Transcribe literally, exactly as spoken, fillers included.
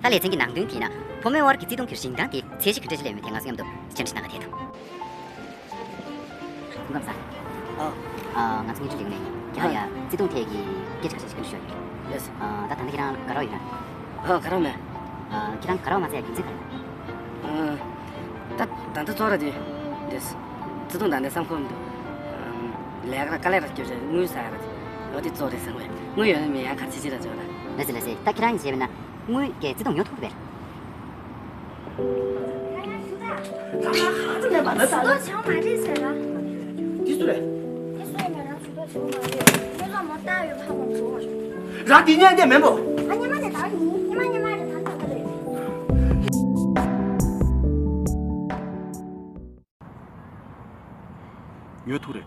ད་ལེ་ཚན་གྱི་ནང་དོན་དེ་ན་ཕོ་མོའི་དབར་གྱི་བརྩེ་དུང་གི་རིན་ཐང་དེ་ཚད་གཞི་ག་འདྲ་ཞིག་ལ་ཡོད་མེད་དེ་ང་ཚོ་མཉམ་དུ་བཅར་འདྲི་གནང་ག་དེ་དང་། སྐུ་ཁམས་བཟང་། ཨ། ཨ། ང་ཚོ་དངུལ་ཁྲི་ལས་ཁུངས་ནས་ཡིན། ཁྱེད་རང་ཡ་བརྩེ་དུང་ཐད་ཀྱི་སྐད་ཆ་ཁ་ཤས་ཤིག་བཀའ་འདྲི་ཞུ་ཡ་ཡིན། ལགས་སོ། ཨ། ད་ད་ལྟ་ཁྱེད་རང་དགའ་རོགས་ཡོད་ན། ཨ། དགའ་རོགས་མེད། ཨ། ཁྱེད་རང་དགའ་རོགས་མ་ཚད་ཡ་རྒྱུ་མཚན་ག་རེ་ཡིན། ཨ། ད་ད་ལྟ་གཙོ་བོ་ར་དེ། དེ། བརྩེ་དུང་ད་ནས་བསམ་ཁོམ་འདུག་ཨམ། ལས་ཀ་དཀའ་ལས་ར་སྐྱོ་ཆེ་དངུལ་ཟ་ཡ་ར་དེ། འོ་དེ་གཙོ་བོ་རེད་བསམ་གི། དངུལ་ཡོད་ན་མེད་ཡང་ག་ཚད་ཅི་ར་བྱོས་ར། ལགས་སོ་ལགས་སོ། ད་ཁྱེད་རང་གིས་བཤད་པ་ན་དངུལ་གྱིས་བརྩེ་དུང་ཉོ་ཐུབ་པས། ཇུས་གཏོགས་བྱེད་མ་རེད་ཟེར་ལ། འདི་སུ་རེད། འདི་སུ་ཡིན་པ་རང་ཇུས་གཏོགས་བྱེད་མ་རེད། ཁྱོད་ཚོ་མོ་ལྟ་ཡོད་ཕ་མ་བཟོ་བ། རང་འདི་ཉན་དེ་མེན་པོ། ཨ་ཉི་མ་ནས་ད་ཡིན། ཉི་མ་ཉི་མ་རེད། ད་ད་ད་རེད། ཉོ་ཐུབ་རེད།